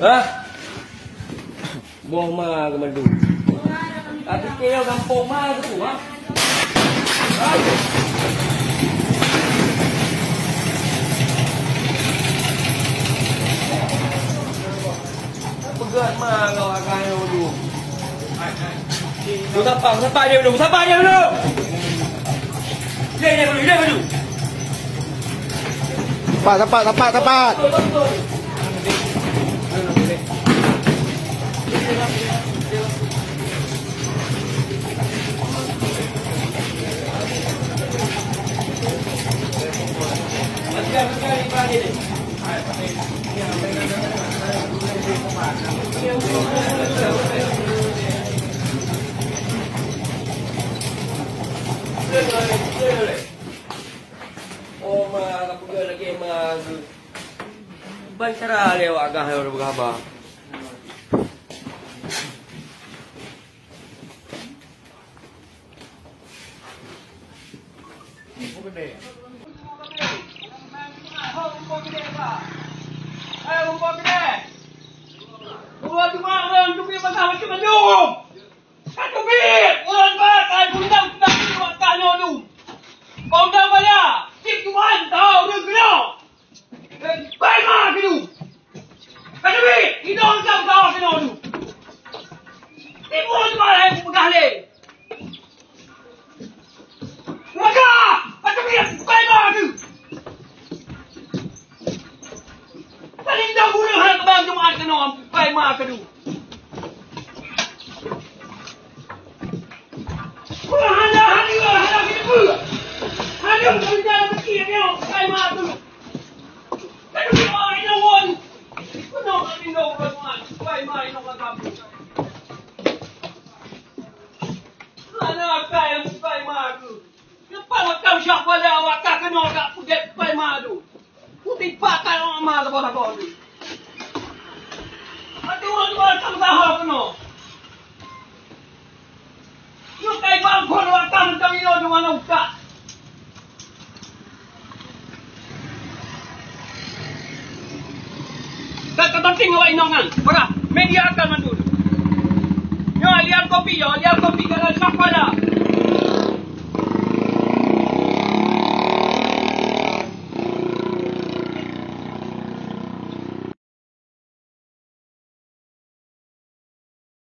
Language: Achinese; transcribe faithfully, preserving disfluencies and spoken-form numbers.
Hah? Boh ma keumeudum. Tapi keu gampông ma tu, ha? Ha? Peugah ma keu awak kayong tu. Musafah, musafah dia dulu, musafah dia dulu. Dia, dia dulu, dia dulu. Sapat, sapat, sapat, sapat. Oh, ma, ka peugah lagèe ma. Ban cara lé awak gah nyoe beuraba. Ka teubiet! Ulôn ba kai bundang teunabi wak ka nyoe dum. Bundang baya, cit Tuhan tau ureueng keunoe. Bai ma keunoe. Ka teubiet! Inong cam tau keunoe dum. Timbul teuma lhèe kupeugah lé. Maka, ka teubiet! Bai ma keunoe. Paling dah gureueng hana keubang Jumat keunoe, bai ma keunoe. Hana, hana, hana, hana, hana, hana, bai ma keunoe. Keunoe, keunoe, keunoe, bai ma, inoe ka. Hana, bai, bai ma keunoe. Leupah makam syah pada awak ka keunoe ka peugèt pai ma tu. Putih pakai awak ma saboh-saboh tu. Aduh, aduh, aduh, sama-sama keunoe. Yuk kai bang phôn awak ka mantong inoe tu mana utak. Ka, ka penting awak inong nyan. Peurah, media akan mandum. Nyoe liang kopi, yo, liang kopi dalam syah pada.